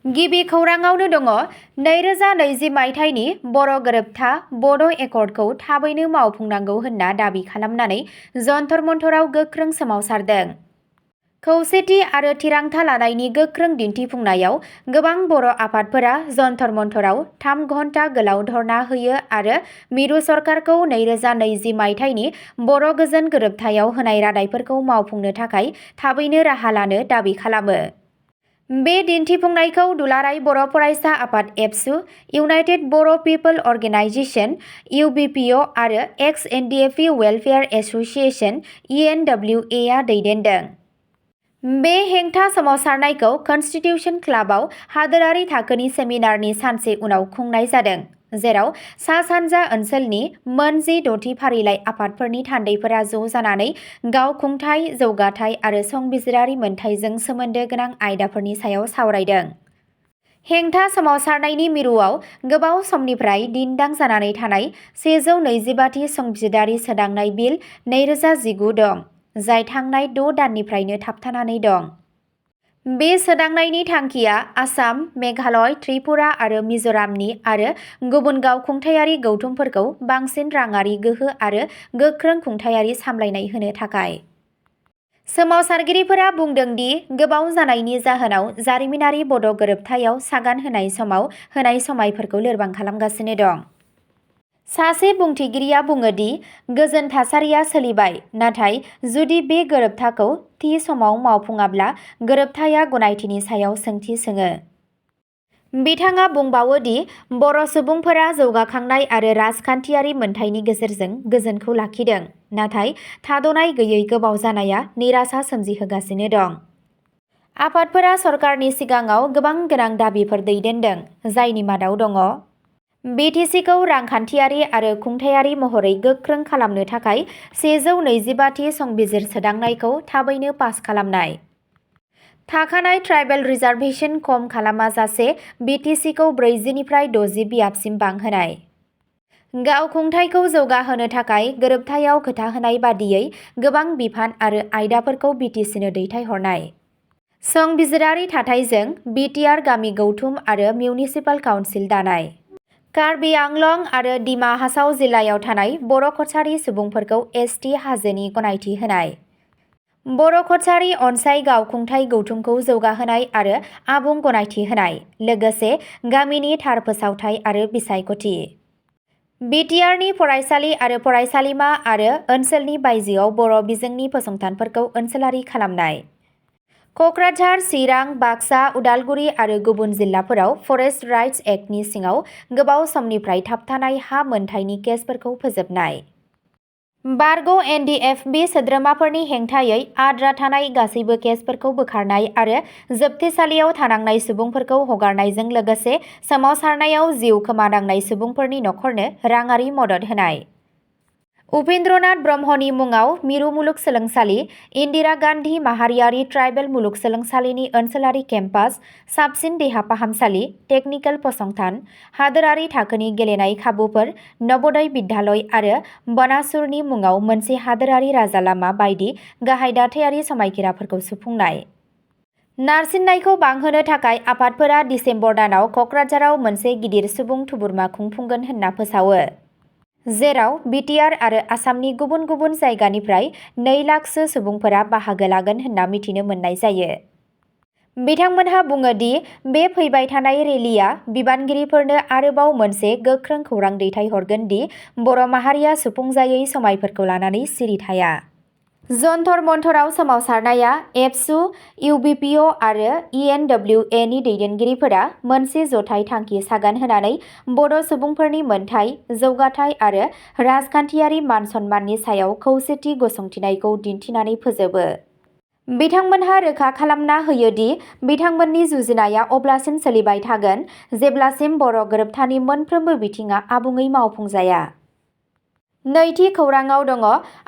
गिबि खौराङावनो दङ 2020 मायथाइनि बर' गोरोबथा बड' एकर्डखौ थाबैनो मावफुंनांगौ होनना दाबि खालामनानै जन्तर मन्तराव गोख्रों सोमावसारदों। खौसेथि आरो थिरांथा लानायनि गोख्रों दिन्थिफुंनायाव गोबां बर' आफादफोरा जन्तर मन्तराव 3 घन्टा गोलाव धर्ना होयो आरो मिरु सरकारखौ 2020 मायथाइनि बर' गोजोन गोरोबथायाव होनाय रादायफोरखौ मावफुंनो थाखाय थाबैनो राहा लानो दाबि खालामो। बे दिन्थिफुंनायखौ दुलाराय बर' फरायसा आफाद एबसु, इउनाइटेड बर' पिपल अर्गेनाइजेशन (UBPO) आरो एक्स-एनडिएफबि वेलफेयार एसोसिएशन (ENWA) आ दैदेनदों। बे हेंथा सोमावसारनायखौ कनस्टिटिउशन क्लाबआव हादोरारि थाखोनि सेमिनारनि सानसे उनाव खुंनाय जादों, जेराव सा-सानजा ओनसोलनि मोन 10 फारिलाइ आफादफोरनि थान्दैफोरा ज' जानानै गावखुंथाय, जौगाथाय आरो संबिजिरारि मोनथायजों सोमोन्दो गोनां आयदाफोरनि सायाव सावरायदों। हेंथा सोमावसारनायनि मिरुआव गोबाव समनिफ्राय दिन्दां जानानै थानाय 125थि संबिजिरारि सोदांनाय बिल 2019 दं, जाय थांनाय 6 दाननिफ्रायनो थाबथानानै दं। बे सोदांनायनि थांखिया आसाम, मेघालय, त्रिपुरा आरो मिज'रामनि आरो गुबुन गावखुंथायारि गौथुमफोरखौ बांसिन राङारि गोहो आरो गोख्रों खुंथायारि सामलायनाय होनो थाखाय। सोमावसारगिरिफोरा बुंदों दि गोबाव जानायनि जाहोनाव जारिमिनारि बड' गोरोबथायाव सागान होनाय समाव होनाय समायफोरखौ लोरबां खालामगासिनो दं। सासे बुंथिगिरिया बुङो दि गोजोन थासारिया सोलिबाय, नाथाय जुदि बे गोरोबथाखौ थि समाव मावफुङाब्ला गोरोबथाया गनायथिनि सायाव सोंथि सोङो। बिथाङा बुंबावो दि बर' सुबुंफोरा जौगाखांनाय आरो राजखान्थियारि मोनथायनि गेजेरजों गोजोनखौ लाखिदों, नाथाय थाद'नाय गैयै गोबाव जानाया निराशा सोमजिहोगासिनो दं। आफादफोरा सरकारनि सिगाङाव गोबां गोनां दाबिफोर दैदेनदों, जायनि मादाव दङ BTCखौ रांखान्थियारि आरो खुंथायारि महरै गोख्रों खालामनो थाखाय 125थि संबिजिर सोदांनायखौ थाबैनो पास खालामनाय, थाखानाय ट्राइबेल रिजार्भेसन खम खालामाजासे BTCखौ 40 निफ्राय 60 बियाबसिम बांहोनाय, गावखुंथायखौ जौगाहोनो थाखाय गोरोबथायाव खोथा होनाय बादियै गोबां बिफान आरो आयदाफोरखौ BTCनो दैथायहरनाय, संबिजिरारि थाथायजों BTR गामि गौथुम आरो मिउनिसिपाल काउन्सिल दानाय, कार्बि आंलं आरो डिमा हासाव जिल्लायाव थानाय बर' कछारी सुबुंफोरखौ ST हाजोनि गनायथि होनाय, बर' कछारी अनसाय गावखुंथाय गौथुमखौ जौगाहोनाय आरो आबुं गनायथि होनाय, लोगोसे गामिनि थार फोसावथाय आरो बिसायख'थि, BTRनि फरायसालि आरो फरायसालिमा आरो ओनसोलनि बायजोआव बर' बिजोंनि फसंथानफोरखौ ओनसोलारि खालामनाय, क'क्राझार, चिरां, बाक्सा, उदालगुरि आरो गुबुन जिल्लाफोराव फरेस्ट राइट्स एक्टनि सिङाव गोबाव समनिफ्राय थाबथानाय हा मोनथायनि केसफोरखौ फोजोबनाय, बारग' NDFB सोद्रोमाफोरनि हेंथायै आद्रा थानाय गासैबो केसफोरखौ बोखारनाय आरो जोबथेसालियाव थानांनाय सुबुंफोरखौ हगारनायजों लोगोसे सोमावसारनायाव जिउ खोमानांनाय सुबुंफोरनि नखरनो राङारि मदद होनाय, उपेन्द्रनाथ ब्रह्मनि मुङाव मिरु मुलुगसोलोंसालि, इन्दिरा गान्धी माहारियारि ट्राइबेल मुलुगसोलोंसालिनि ओनसोलारि केम्पास, साबसिन देहा फाहामसालि, टेकनिकेल फसंथान, हादोरारि थाखोनि गेलेनाय खाबुफोर, नवोदय बिद्यालय आरो बनासुरनि मुङाव मोनसे हादोरारि राजालामा बायदि गाहाय दाथायारि समायखिराफोरखौ सुफुंनाय। नारसिननायखौ बांहोनो थाखाय आफादफोरा दिसेम्बर दानाव क'क्राझाराव मोनसे गिदिर सुबुं थुबुरमा खुंफुंगोन होनना फोसावो, जेराव BTR आरो आसामनि गुबुन गुबुन जायगानिफ्राय 2 लाखसो सुबुंफोरा बाहागो लागोन होनना मिथिनो मोननाय जायो। बिथांमोनहा बुङो दि बे फैबाय थानाय रेलिआ बिबानगिरिफोरनो आरोबाव मोनसे गोख्रों खौरां दैथायहरगोन दि बर' माहारिया सुफुंजायै समायफोरखौ लानानै सिरि थाया। जन्तर मन्तराव सोमावसारनाया एबसु, UBPO आरो ENWA नि दैदेनगिरिफोरा मोनसे जथाय थांखि सागान होनानै बड' सुबुंफोरनि मोनथाय, जौगाथाय आरो राजखान्थियारि मान-सन्माननि सायाव खौसेथि गसंथिनायखौ दिन्थिनानै फोजोबो। बिथांमोनहा रोखा खालामना होयो दि बिथांमोननि जुजिनाया अब्लासिम सोलिबाय थागोन जेब्लासिम बर' गोरोबथानि मोनफ्रोमबो बिथिङा आबुङै मावफुंजाया। नैथि खौराङाव दङ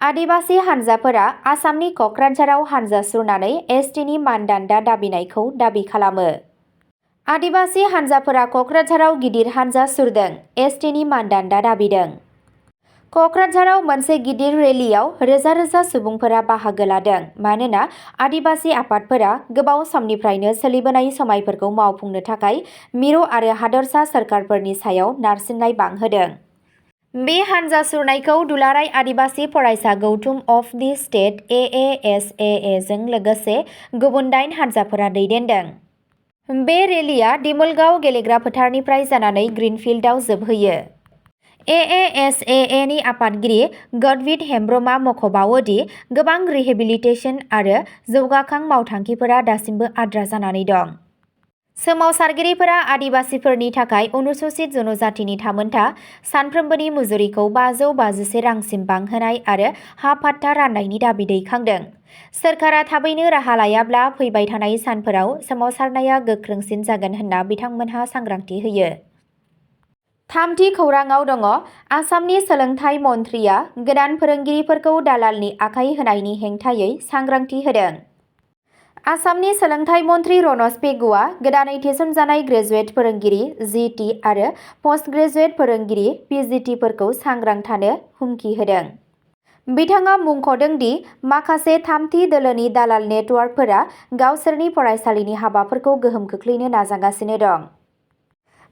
आदिबासि हानजाफोरा आसामनि क'क्राझाराव हानजा सुरनानै STनि मानदान्दा दाबिनायखौ दाबि खालामो। आदिबासि हानजाफोरा क'क्राझाराव गिदिर हानजा सुरदों, STनि मानदान्दा दाबिदों। क'क्राझाराव मोनसे गिदिर रेलियाव रोजा रोजा सुबुंफोरा बाहागो लादों मानोना आदिबासि आफादफोरा गोबाव समनिफ्रायनो सोलिबोनाय समायफोरखौ मावफुंनो थाखाय मिरु आरो हादरसा सोरखारफोरनि सायाव नारसिननाय बांहोदों। बे हानजा सुरनायखौ दुलाराय आदिबासि फरायसा गौथुम अफ दि स्टेट (AASAA) जों लोगोसे गुबुन 8 हानजाफोरा दैदेनदों। बे रेलिया दिमोलगाव गेलेग्रा फोथारनिफ्राय जानानै ग्रीनफिल्डआव जोबहैयो। AASAA नि आफादगिरि गडविन हेम्ब्रमआ मख'बावो दि गोबां रिहेबिलिटेसन आरो जौगाखां मावथांखिफोरा दासिमबो आद्रा जानानै दं। सोमावसारगिरिफोरा आदिबासिफोरनि थाखाय अनुसूचित जनजातिनि थामोनथा, सानफ्रोमबोनि मुजुरिखौ 551 रांसिम बांहोनाय आरो हा पाट्टा राननायनि दाबि दैखांदों। सोरखारा थाबैनो राहा लायाब्ला फैबाय थानाय सानफोराव सोमावसारनाया गोख्रोंसिन जागोन होनना बिथांमोनहा सांग्रांथि होयो। थामथि खौराङाव दङ आसामनि सोलोंथाइ मन्थ्रिया गोदान फोरोंगिरिफोरखौ दालालनि आखाइ होनायनि हेंथायै सांग्रांथि होदों। आसामनि सोलोंथाइ मन्थ्रि रनज पेगुआ गोदानै थिसनजानाय ग्रेजुवेट फोरोंगिरि (GT) आरो पस्ट ग्रेजुवेट फोरोंगिरि (PGT) फोरखौ सांग्रां थानो हुमखि होदों। बिथाङा मुंख'दों दि माखासे थामथि दोलोनि दालाल नेटवर्कफोरा गावसोरनि फरायसालिनि हाबाफोरखौ गोहोम खोख्लैनो नाजागासिनो दं।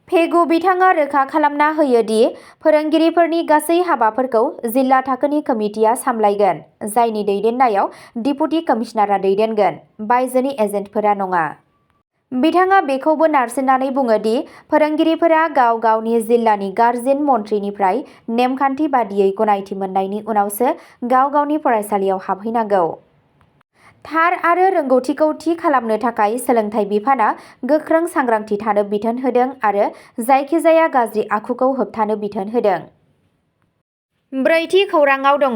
पेगु बिथाङा रोखा खालामना होयो दि फोरोंगिरिफोरनि गासै हाबाफोरखौ जिल्ला थाखोनि कमिटिआ सामलायगोन, जायनि दैदेननायाव डिपुटि कमिशनारआ दैदेनगोन, बायजोनि एजेन्टफोरा नङा। बिथाङा बेखौबो नारसिननानै बुङो दि फोरोंगिरिफोरा गाव गावनि जिल्लानि गार्जेन मन्थ्रिनिफ्राय नेमखान्थि बादियै गनायथि मोननायनि उनावसो गाव गावनि फरायसालियाव हाबहैनांगौ। थार आरो रोंग'थिखौ थि खालामनो थाखाय सोलोंथाइ बिफानआ गोख्रों सांग्रांथि थानो बिथोन होदों आरो जायखिजाया गाज्रि आखुखौ होबथानो बिथोन होदों। ब्रैथि खौराङाव दङ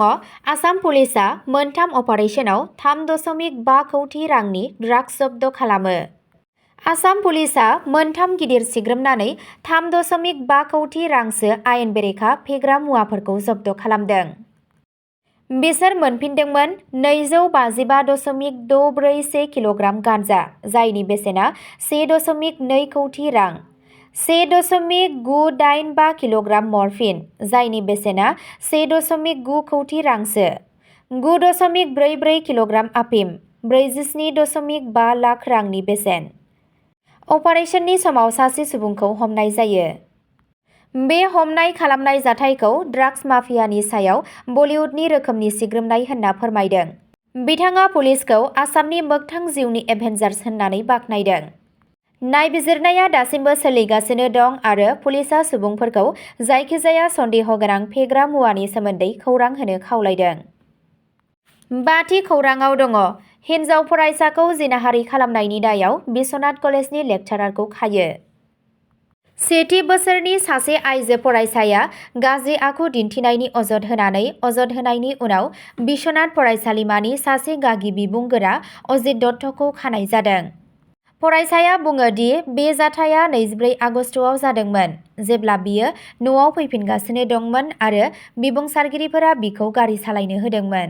आसाम पुलिसआ मोनथाम अपारेशनाव 3.5 कौटि रांनि ड्राग्स जब्द खालामो। आसाम पुलिसआ मोनथाम गिदिर सिग्रोमनानै 3.5 कौटि रांसो आयेन बेरेखा फेग्रा मुवाफोरखौ जब्द खालामदों। बिसोर मोनफिनदोंमोन 255.641 किल'ग्राम गान्जा, जायनि बेसेना 1.2 कौटि रां, 1.985 किल'ग्राम मर्फिन, जायनि बेसेना 1.9 कौटि रांसो, 9.44 किल'ग्राम आफिम, 47.5 लाख रांनि बेसेन। अपारेशननि समाव सासे सुबुंखौ हमनाय जायो। बे हमनाय खालामनाय जाथायखौ ड्राग्स माफियानि सायाव बलिउडनि रोखोमनि सिग्रोमनाय होनना फोरमायदों। बिथाङा पुलिसखौ आसामनि मोगथां जिउनि एभेन्जार्स होननानै बाख्नायदों। नायबिजिरनाया दासिमबो सोलिगासिनो दं आरो पुलिसआ सुबुंफोरखौ जायखिजाया सन्देह गोनां फेग्रा मुवानि सोमोन्दै खौरां होनो खावलायदों। बाथि खौराङाव दङ हिन्जाव फरायसाखौ जिनाहारि खालामनायनि दायाव बिश्वनाथ कलेजनि लेक्चारारखौ खायो। सेथि बोसोरनि सासे आइजो फरायसाया गाज्रि आखु दिन्थिनायनि अजद होनायनि उनाव बिश्वनाथ फरायसालिमानि सासे गागि बिबुंगोरा अजित दत्तखौ खानाय जादों। फरायसाया बुङो दि बे जाथाया 24 आगस्तआव जादोंमोन, जेब्ला बियो न'आव फैफिनगासिनो दंमोन आरो बिबुंसारगिरिफोरा बिखौ गारि सालायनो होदोंमोन।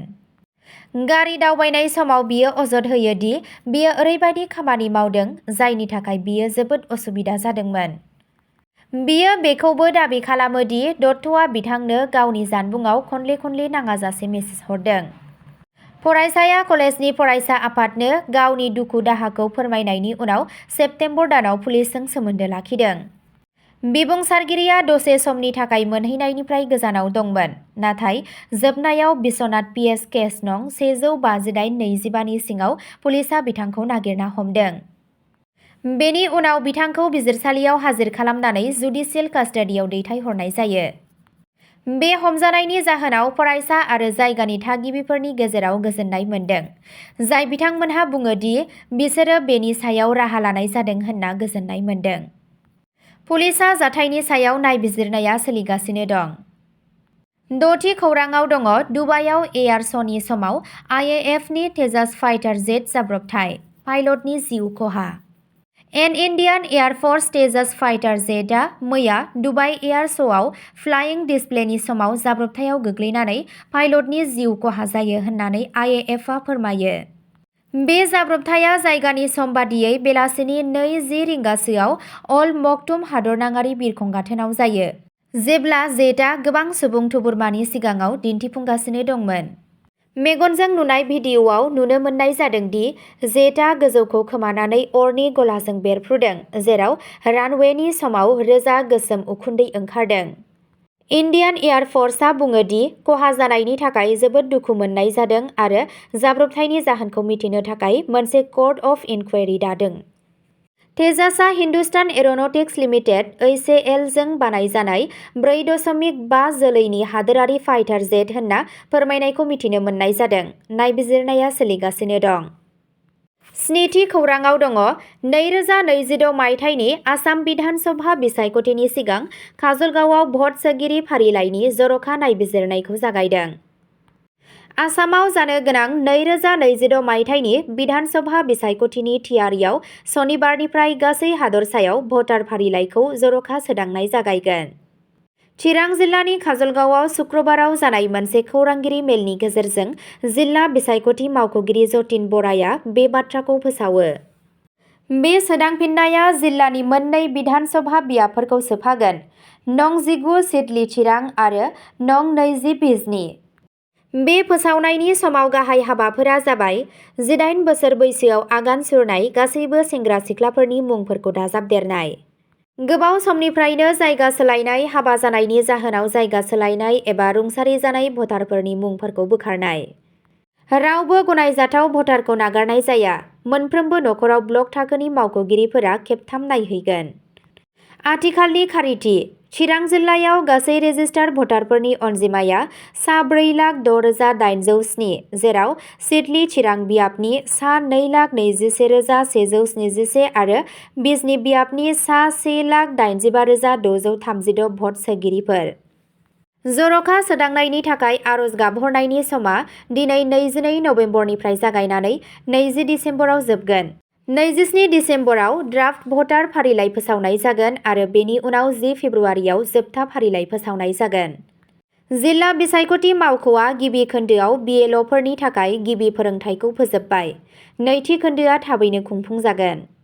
गारि दावबायनाय समाव बियो अजद होयो दि बियो ओरैबायदि खामानि मावदों जायनि थाखाय बियो जोबोद असुबिदा जादोंमोन। बियो बेखौबो दाबि खालामो दि दत्तआ बिथांनो गावनि जानबुंआव खनले नाङाजासे मेसेज हरदों। फरायसाया कलेजनि फरायसा आफादनो गावनि दुखु दाहाखौ फोरमायनायनि उनाव सेप्तेम्बर दानाव पुलिसजों सोमोन्दो लाखिदों। बिबुंसारगिरिया दसे समनि थाखाय मोनहैनायनिफ्राय गोजानाव दंमोन, नाथाय जोबनायाव बिश्वनाथ पिएस केस नं 158/25 नि सिङाव पुलिसआ बिथांखौ नागिरना हमदों। बेनि उनाव बिथांखौ बिजिरसालियाव हाजिर खालामनानै जुडिसियेल कास्टडियाव दैथायहरनाय जायो। बे हमजानायनि जाहोनाव फरायसा आरो जायगानि थागिबिफोरनि गेजेराव गोजोननाय मोन्दों, जाय बिथांमोनहा बुङो दि बिसोरो बेनि सायाव राहा लानाय जादों होनना गोजोननाय मोन्दों। पुलिसआ जाथायनि सायाव नायबिजिरनाया सोलिगासिनो दं। द'थि खौराङाव दङ दुबाइआव एयार श'नि समाव आइएएफनि तेजास फाइटार जेट जाब्रबथाय, पाइलटनि जिउ खहा। एन इन्डियान एयार फर्स तेजास फाइटार जेटआ मैया दुबाइ एयार श'आव फ्लाइंग डिसप्लेनि समाव जाब्रबथायाव गोग्लैनानै पाइलटनि जिउ खहा जायो होननानै आइएएफआ फोरमायो। बे जाब्रबथाया जायगानि सम बादियै बेलासिनि 2:10 रिंगासोआव अल मक्तुम हादरनाङारि बिरखं गाथोनाव जायो, जेब्ला जेटआ गोबां सुबुं थुबुरमानि सिगाङाव दिन्थिफुंगासिनो दंमोन। मेगनजों नुनाय भिडिअ'आव नुनो मोननाय जादों दि जेटआ गोजौखौ खोमानानै अरनि गलाजों बेरफ्रुदों, जेराव रानवेनि समाव रोजा गोसोम उखुन्दै ओंखारदों। इन्डियान एयार फर्सआ बुङो दि खहा जानायनि थाखाय जोबोद दुखु मोननाय जादों आरो जाब्रबथायनि जाहोनखौ मिथिनो थाखाय मोनसे कर्ट अफ इनकुवेरि दादों। तेजासआ हिन्दुस्तान एर'नटिक्स लिमिटेड (HAL) जों बानायजानाय 4.5 जोलैनि हादोरारि फाइटार जेट होनना फोरमायनायखौ मिथिनो मोननाय जादों। नायबिजिरनाया सोलिगासिनो दं। स्निथि खौरांआव दङ। 2026 मायथाइनि आसाम बिधान सभा बिसायख'थिनि सिगां काजलगावआव भट सोगिरि फारिलाइनि जर'खा नायबिजिरनायखौ जागायदों। आसामाव जानो गोनां 2026 मायथाइनि बिधान सभा बिसायख'थिनि थियारियाव सनिबारनिफ्राय गासै हादरसायाव भटार फारिलाइखौ जर'खा सोदांनाय जागायगोन। चिरां जिल्लानि काजलगावआव शुक्रबाराव जानाय मोनसे खौरांगिरि मेलनि गेजेरजों जिल्ला बिसायख'थि मावख'गिरि जतिन बराया बे बाथ्राखौ फोसावो। बे सोदांफिननाया जिल्लानि मोननै बिधान सभा बियाबफोरखौ सोफागोन, नं 19 सिडली चिरां आरो नं 20 बिजनी। बे फोसावनायनि समाव गाहाय हाबाफोरा जाबाय 18 बोसोर बैसोआव आगान सुरनाय गासैबो सेंग्रा-सिख्लाफोरनि मुंफोरखौ दाजाबदेरनाय। गोबाव समनिफ्रायनो जायगा सोलायनाय, हाबा जानायनि जाहोनाव जायगा सोलायनाय एबा रुंसारि जानाय भटारफोरनि मुंफोरखौ बोखारनाय। रावबो गनायजाथाव भटारखौ नागारनाय जाया। मोनफ्रोमबो नखराव ब्लक थाखोनि मावख'गिरिफोरा खेबथाम नायहैगोन। आथिखालनि खारिथि। चिरां जिल्लायाव गासै रेजिस्टार्ड भटारफोरनि अनजिमाया सा 4,06,807, जेराव सिडली चिरां बियाबनि सा 2,21,177 आरो बिजनी बियाबनि सा 1,85,632 भट सोगिरिफोर। जर'खा सोदांनायनि थाखाय आर'ज गाबहरनायनि समा दिनै 22 नबेम्बरनिफ्राय जागायनानै 20 दिसेम्बराव जोबगोन। 27 दिसेम्बराव ड्राफ्ट भटार फारिलाइ फोसावनाय जागोन आरो बेनि उनाव 10 फेब्रुआरियाव जोबथा फारिलाइ फोसावनाय जागोन। जिल्ला बिसायख'थि मावख'आ गिबि खोन्दोआव BLO'फोरनि थाखाय गिबि फोरोंथायखौ फोजोबबाय। नैथि खोन्दोआ थाबैनो खुंफुंजागोन।